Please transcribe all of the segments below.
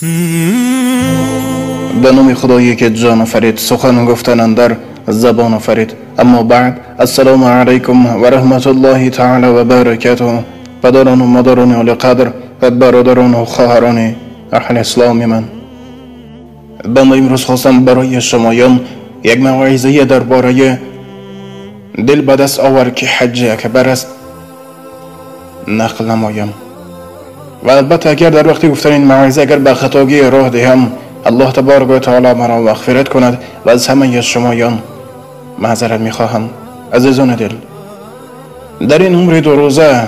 به نام خدایی که جان آفرید، سخن گفتن اندر زبان آفرید. اما بعد، السلام علیکم و رحمت الله تعالی و برکاته. پدران و مادران عالی قدر و برادران و خواهران اهل اسلام من، بنده امروز خواستم برای شمایان یک موعظه درباره دل به دست آور که حج اکبر است نقل نمایم. و البته اگر در وقتی گفتن این موعظه اگر به خطاگی راه دهم، الله تبارک و تعالی مرا مغفرت کند و از همه شمایان معذرت میخواهم. عزیزان دل، در این عمر دو روزه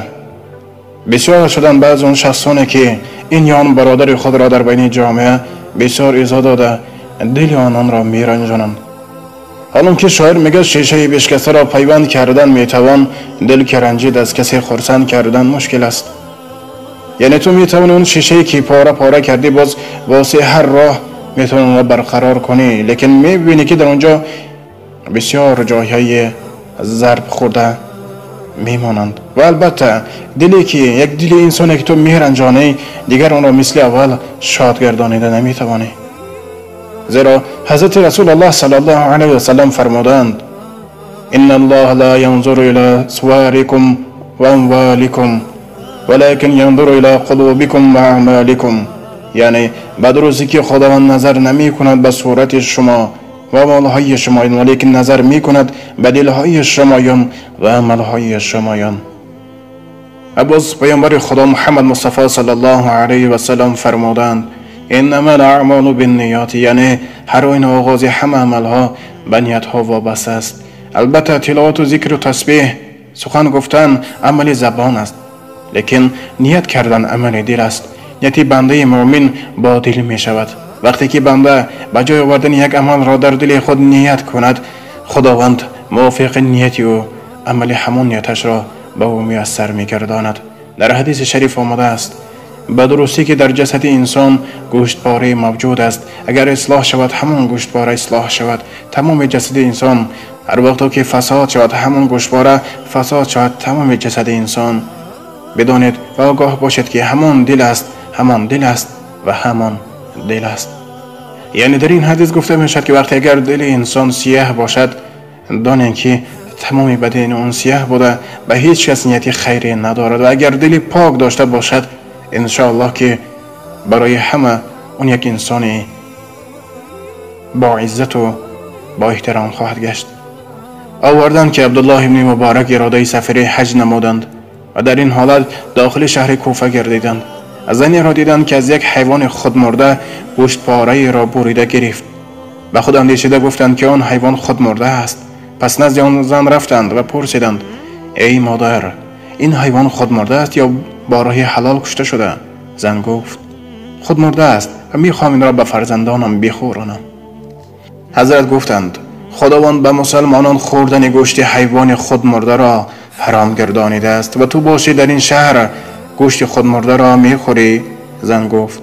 بسیار شدن بعض اون شخصانی که این یا آن برادر خود را در بین جامعه بسیار ایزا داده دل آنان را میرنجانند. حالان که شاعر میگه شیشه بشکسته را پیوند کردن میتوان، دل که رنجید از کسی خرسند کردن مشکل است. یعنی تو میتوانی اون شیشه که پاره پاره کردی باز واسه هر راه میتوانی اون را برقرار کنی، لیکن میبینی که در اونجا بسیار جایهای ضرب خورده میمانند. و البته دلی که یک دل انسانی که تو میرنجانی دیگر اون را مثل اول شاد گردانیده نمیتوانی. زیرا حضرت رسول الله صلی الله علیه و سلم فرمودند: ان الله لا ينظر الى صورکم و اموالکم ولكن ينظر الى قلوبكم و اعمالکم. یعنی به درستی که خداوند نظر نمی کند به صورت شما و مالهای شمایان، ولیکن نظر می کند به دلهای شمایان و عملهای شمایان. باز پیامبر خدا محمد مصطفی صلی الله علیه و سلم فرمودند: انما الاعمال بالنیات. یعنی هر این آغاز همه عملها به نیتها وابسته است. البته تلاوت و ذکر و تسبیح، سخن گفتن عمل زبان است، لیکن نیت کردن عمل دل است. نیت بنده مؤمن با دل می شود. وقتی که بنده به جای آوردن یک عمل را در دل خود نیت کند، خداوند موافق نیت او عمل همان نیتش را به او میسر میگرداند. در حدیث شریف آمده است: به درستی که در جسد انسان گوشتپاره موجود است، اگر اصلاح شود همان گوشتپاره اصلاح شود تمام جسد انسان، هر وقت که فساد شود همان گوشتپاره فساد شود تمام جسد انسان. بدانید و آگاه باشید که همان دل است، همان دل است و همان دل است. یعنی در این حدیث گفته می شود که وقتی اگر دل انسان سیاه باشد، دانید که تمام بدن اون سیاه بوده، به هیچ کس نیت خیری ندارد. و اگر دل پاک داشته باشد، انشاءالله که برای همه اون یک انسان با عزت و با احترام خواهد گشت. آوردند که عبدالله ابن مبارک اراده سفر حج نمودند و در این حالت داخل شهر کوفه گردیدند. زنی را دیدند که از یک حیوان خودمرده گوشت پاره را بریده گرفت. به خود اندیشیده گفتند که آن حیوان خودمرده است. پس نزد آن زن رفتند و پرسیدند: ای مادر، این حیوان خودمرده است یا با راه حلال کشته شده؟ زن گفت: خودمرده است و میخواهم این را به فرزندانم بخورانم. حضرت گفتند: خداوند به مسلمانان خوردن گوشت حیوان خودمرده را حرام گردانیده است و تو باشی در این شهر گوشت خودمرده را میخوری؟ زن گفت: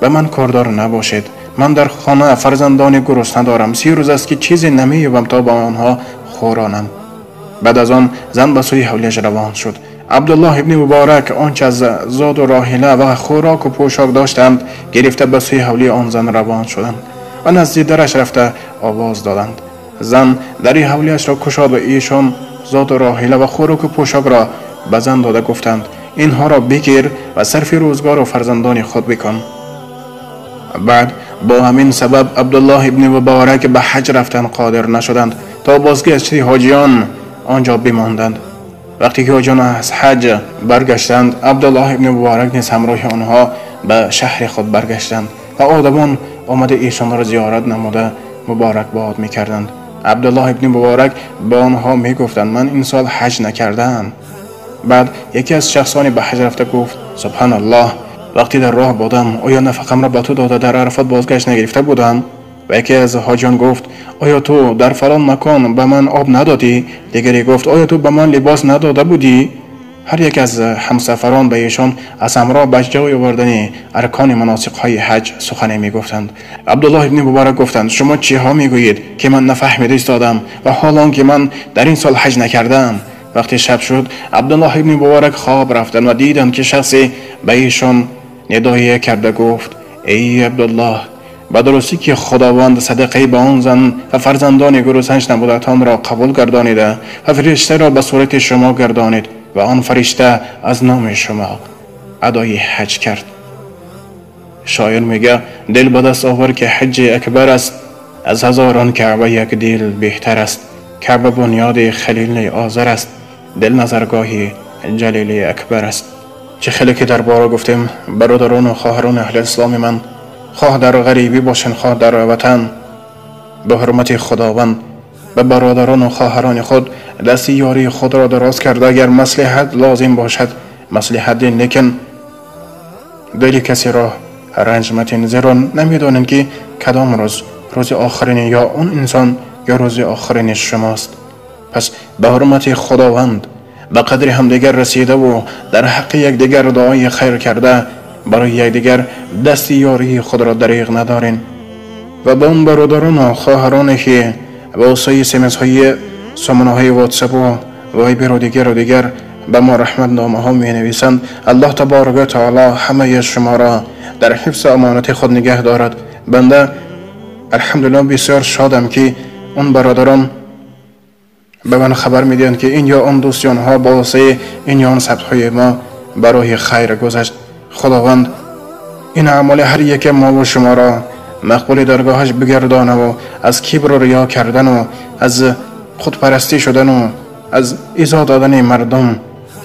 به من کاردار نباشید، من در خانه فرزندان گرسنه دارم، 30 روز است که چیزی نمییابم تا با آنها خورانم. بعد از آن زن به سوی حولیش روان شد. عبدالله ابن مبارک آنچه از زاد و راحله و خوراک و پوشاک داشتند گرفته به سوی حولی آن زن روان شدند و نزدیک درش رفته آواز دادند. زن دری حولیش را گشاد و ایشان زاد و راحله و خوراک و پوشاک را به زن داده گفتند: اینها را بگیر و صرف روزگار و فرزندان خود بکن. بعد با همین سبب عبدالله ابن مبارک به حج رفتن قادر نشدند تا بازگشت حاجیان آنجا بماندند. وقتی که حاجیان از حج برگشتند، عبدالله ابن مبارک نیز همراه آنها به شهر خود برگشتند و آدمان آمده ایشان را زیارت نموده مبارک باد میکردند. عبدالله ابن مبارک به آنها میگفتند: من این سال حج نکردم. بعد یکی از شخصانی به حج رفته گفت: سبحان الله، وقتی در راه بودم آیا نفقم را به تو داده در عرفات بازگشت نگرفته بودم؟ و یکی از حاجیان گفت: آیا تو در فلان مکان به من آب ندادی؟ دیگری گفت: آیا تو به من لباس نداده بودی؟ هر یک از همسفران به ایشان از همراه به جای آوردن ارکان مناسک های حج سخنی می گفتند. عبدالله ابن مبارک گفتند: شما چه ها می گویید که من نفهمیده ایستادم و حالان که من در این سال حج نکردم؟ وقتی شب شد، عبدالله ابن مبارک خواب رفتند و دیدند که شخصی به ایشان ندایه کرده گفت ای عبدالله، به درستی که خداوند صدقه به آن زن و فرزندان گرسنش نبودتان را قبول گردانیده و فرشته را به صورت شما گردانید و آن فرشته از نام شما ادای حج کرد. شاعر میگه دل به دست آور که حج اکبر است، از هزاران کعبه یک دل بهتر است. کعبه بنیاد خلیل آذر است، دل نظرگاه جلیل اکبر است. چه خیلی که در بارا گفتیم برادران و خواهران اهل اسلام من، خواه در غریبی باشن خواه در وطن، به حرمت خداوند به برادران و خواهران خود دست یاری خود را دراز کرده، اگر مصلحت لازم باشد مصلحت دین، لیکن دل کسی را رنج متین، زیرا نمیدانیم که کدام روز روز آخرین یا اون انسان یا روز آخرین شماست. پس به حرمت خداوند به قدر همدیگر رسیده و در حق یکدیگر دعای خیر کرده برای یکدیگر دست یاری خود را دریغ ندارین. و به اون برادران و خواهرانی که به واسطه SMS های سامانه های واتساپ و وایبر و دیگر به ما رحمت نامه ها می نویسند، الله تبارک و تعالی همه شما را در حفظ امانت خود نگه دارد. بنده الحمدلله بسیار شادم که اون برادران به من خبر میدهند که این یا آن دوستیان ها با واسطه این یا آن ثبت های ما برای خیر گذشت. خداوند این اعمال هر یک ما و شما را مقبول درگاهش بگردانه و از کبر و ریا کردن و از خودپرستی شدن و از ایذا دادن مردم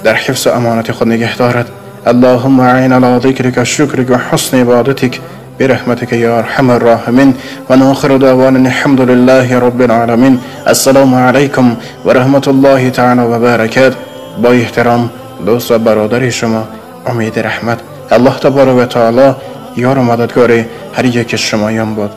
در حفظ و امانت خود نگه دارد. اللهم اعین علی ذکرک و شکرک و حسن عبادتک برحمتك يا أرحم الراحمين. ونآخر دعوانا الحمد لله رب العالمين. السلام علیکم و رحمت الله تعالی و برکات. با احترام دوست و برادر شما امید رحمت. الله تبارک و تعالی یار و مددگار هر یک شمایان باد.